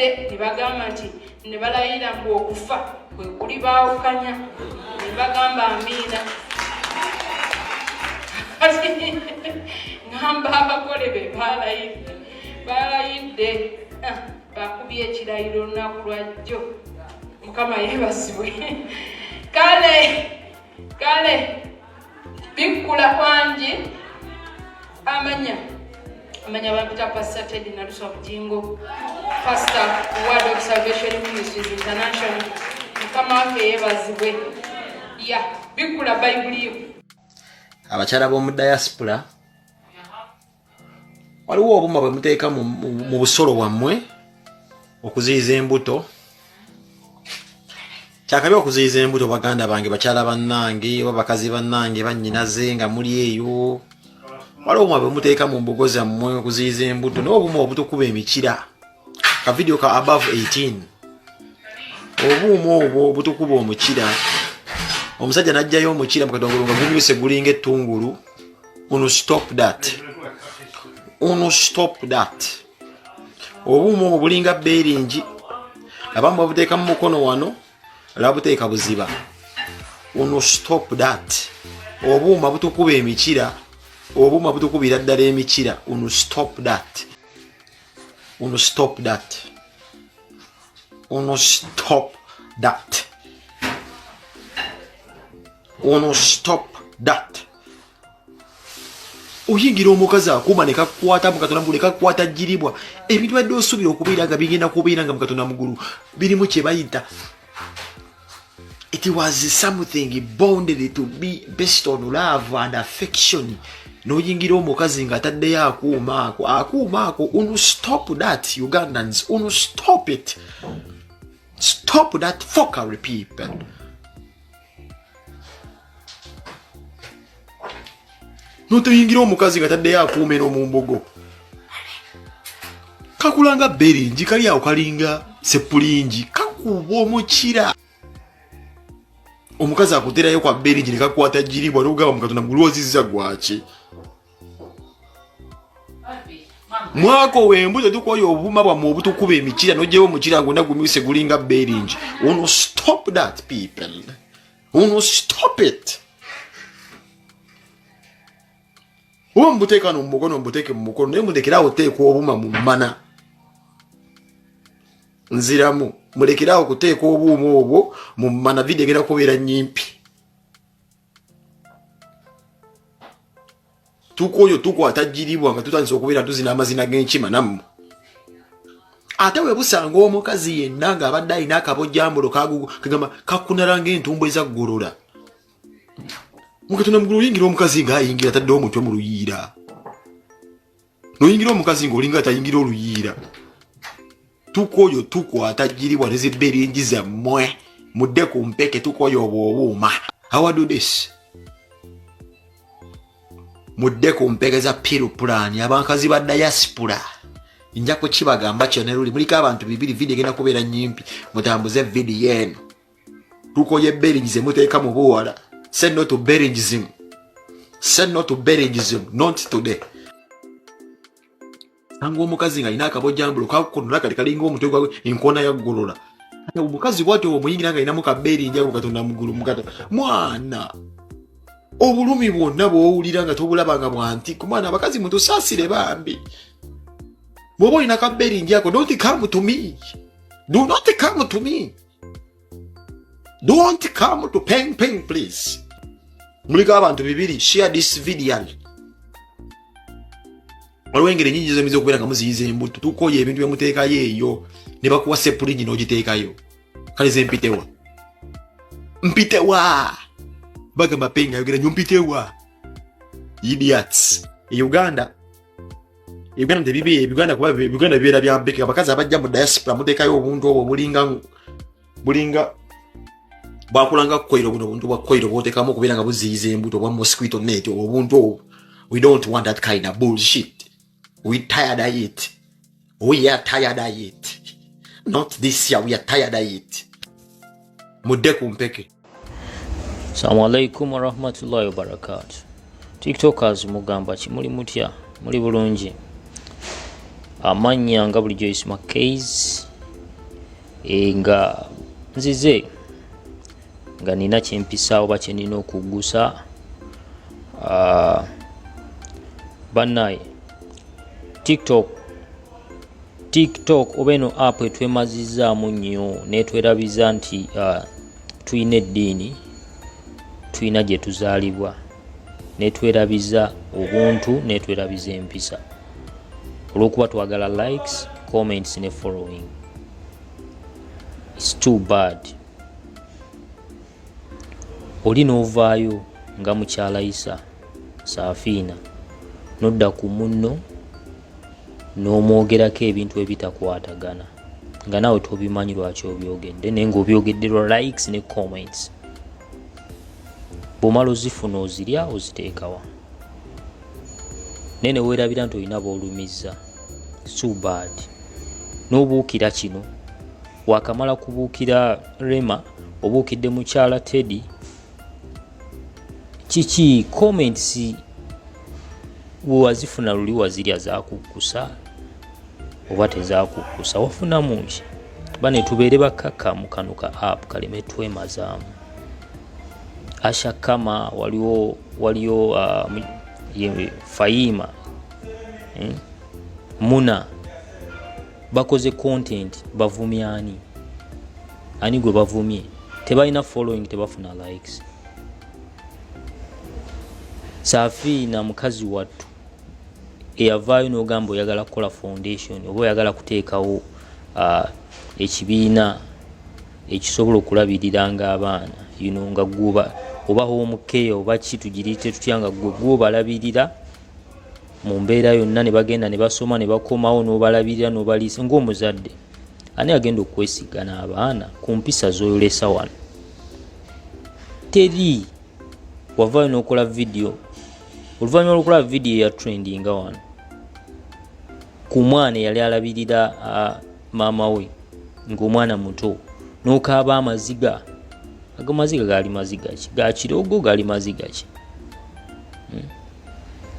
Balayidde ne bagamba nti ne balayira mbu okufa kwe kulibaawukanya, ne bagamba amiina. Kati ŋŋamba abagole be balayidde, balayidde bakubye ekirayiro olunaku lwajjo. Mukama yeebazibwe. Kale kale bikkula kwangi amanya amanya bampita Pastor Teddy Naluswa Bugingo, Pastor Word of Salvation Ministries International. Mukama waffe yeebazibwe. Ya bikkula Bayibuli yo. Abakyala b'omu diaspora, waliwo obuma bwe muteeka mu busolo bwammwe okuziyiza embuto. Kyakabi okuziyiza embuto, baganda bange, bakyala bannange oba bakazi bannange, bannyinaze nga muli eyo. Waliwo obuma bwe muteeka mu mbugo zammwe okuziyiza embuto, naye obuma obutukuba emikira. Ka video ka above 18, obuuma obwo butukuba omukira, omusajja n'ajjayo omukira mu katongolo nga gumyuse gulinga ettungulu. Uno stop that, uno stop that. Obuuma obwo bulinga beeringi, abamu babuteeka mu mukono wano, labuteeka buziba. Uno stop that. Obuuma butukuba emikira, obuuma butukubira ddala emikira. Uno stop that, uno stop that, uno stop that, uno stop that. Oyingira omukazi akuuma ne kakukwata mu Katonda mugulu, ne kakukwata jiribwa. Ebintu badde osuubira okubeera nga bigenda kubeera nga mu Katonda mugulu birimu kye bayita it was something bonded to be based on love and affection. N'oyingira omukazi ng'ataddeyo akuuma ako, akuuma ako. Unu stop that, Ugandans, unu stop it, stop that fuckery, people. N'otuyingira omukazi nga taddeyo akuuma eno mu mbugo, kakulanga beringi, kali awo kalinga sepulingi, kakuba omukira. Omukazi akuterayo kwa beringi ne kakwata jiribwa, n'ogamba mu Katonda mugulu ozizza gwaki? Mwaka wembuto tukoye obuma bwammwe obutukuba emikira, nogyewo omukira ngonna gumyuse gulinga beringi. Ono stop that, people, ono stop it. Oba mubuteeka no mumukono, mubuteeke mu mukono, naye mulekerawo oteeka obuma mu mmana. Nziramu, mulekerawo kuteeka obuuma obwo mu mmana. Vidiyo egenda kubeera nyimpi. Tukoyo tukwata jiribwa nga tutandise okubeera tuzina amazina g'enkima nammwe. Ate we busanga omukazi yenna ng'abadde alina akabojambulo kagamba kakunala ng'entumbu ezaggolola mukatonda mugulu, oyingira omukazi ng'ayingira ataddewo omutwe mu luyiira, n'oyingira omukazi ng'olinga atayingira oluyiira. Tukoyo tukwata jiribwa neziberingi zammwe, mudde ku mpeke. Tukoyo obwo obuuma. How I do this? Mudde ku mpeke za piru pulaani. Abankazi ba diaspora, nja kukibagamba kyona luli muliko abantu bibiri. Vidiyo egenda kubeera nyimpi, mutambuze vidiyo eno. Tukoye beringi zemuteeka mu buwala. Say no to beringism, say no to beringism, not today. Sanga omukazi nga alina akabojambulo kakunula kali kalinga omutwe gwa enkoona ya ggolola. Omukazi bwatyo omuyingira nga alinamu kabeeringi ako, Katonda mugulu mukata mwana, obulumi bwonna bw'owulira nga tobulaba nga bwanti ku mwana. Abakazi mutusaasire bambi. Bw'oba olina kabeeringi ako, don't come to me, do not come to me, don't come to Peng Peng, please. Muliko abantu bibiri, share this video. Waliwo engeri nyingi zemuyinza okubeera nga muziyiza embuto. Tukoye ebintu byemuteekayo eyo, ne bakuwa sepulingi n'ogiteekayo. Kale ze mpitewa, mpitewa, bagamba Peng ayogera nyo, mpitewa. Idiots. E Uganda, Uganda tebibi, Uganda kuba Uganda bibeera bya mpeke. Abakazi abajja mu diaspora muteekayo obuntu obwo bulinga bulinga bwakulanga koiro. Buno obuntu bwa koiro bwoteekamu okubeera nga buziyiza embuto, bwa mosquito net, obuntu obwo. We don't want that kind of bullshit. We tired of it, we are tired of it. Not this year, we are tired of it. Mudde ku mpeke. Assalamu alaikum warahmatullahi wabarakatu. TikTokers, mugamba ki? Muli mutya? Muli bulungi? Amannya nga bulijjo Isma Kays, Nga nzize nga nina kyempisaawo oba kyenina okuggusa. Bannaye, TikTok oba eno app etwemazizaamu nnyo netwerabiza nti tulina eddiini, tulina gye tuzaalibwa, netwerabiza obuntu, netwerabiza empisa olwokuba twagala likes, comments ne following. It's too bad. Oli n'ovaayo nga mukyala Isa Saafiina, nodda ku munno n'omwogerako ebintu ebitakwatagana nga naawe tobimanyi lwaki obyogedde, naye ng'obyogedde lwa likes ne comments. Bw'omala ozifuna, ozirya, oziteekawa, naye neweerabira nti olina b'olumizza. So bad. N'obuukira kino, wakamala kubuukira Rema, obuukidde mukyala Teddy. Kiki? Comments wewazifuna luli wazirya, zakukkusa oba tezakukkusa? Wafunamu ki? Bane, tubeere bakkakkamu, kano ka app kaleme twemazaamu. Asha Kama, waliwo waliyo Fayima, Muna bakoze content, bavumye ani? Ani gwe bavumye? Tebalina following, tebafuna likes. Safiina mukazi wattu eyavaayo n'ogamba oyagala kukola foundation oba oyagala kuteekawo ekibiina ekisobola okulabiriranga abaana, nga gwoba oba home care oba ki tugiyite tutya, nga gwe gwobalabirira mu mbeera yonna, ne bagenda ne basoma ne bakomawo, n'obalabirira n'obaliisa ng'omuzadde. Ani agenda okwesiga n'abaana ku mpisa z'oyolesa wano? Teri. Wavaayo n'okola vidiyo, oluvannyuma lw'okukola vidiyo eya trendinga wano ku mwana eyali alabirira maama we ng'omwana muto, n'okaaba amaziga. Ago maziga gaali maziga ki? Ga kirogo? Gaali maziga ki?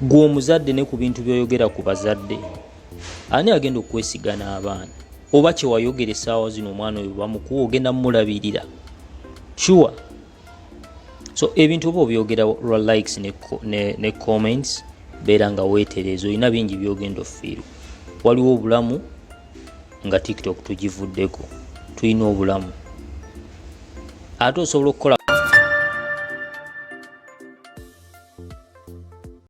Gwe omuzadde, ne ku bintu by'oyogera ku bazadde, ani agenda okwesiga n'abaana? Oba kyewayogera essaawa zino, omwana oyo bamukuwa, ogenda mumulabirira? Sure. So ebintu oba obyogera lwa likes ne comments, beera nga weetereeza, olina bingi byogenda ofiirwa. Waliwo obulamu nga TikTok tugivuddeko, tulina obulamu, ate osobola okukola.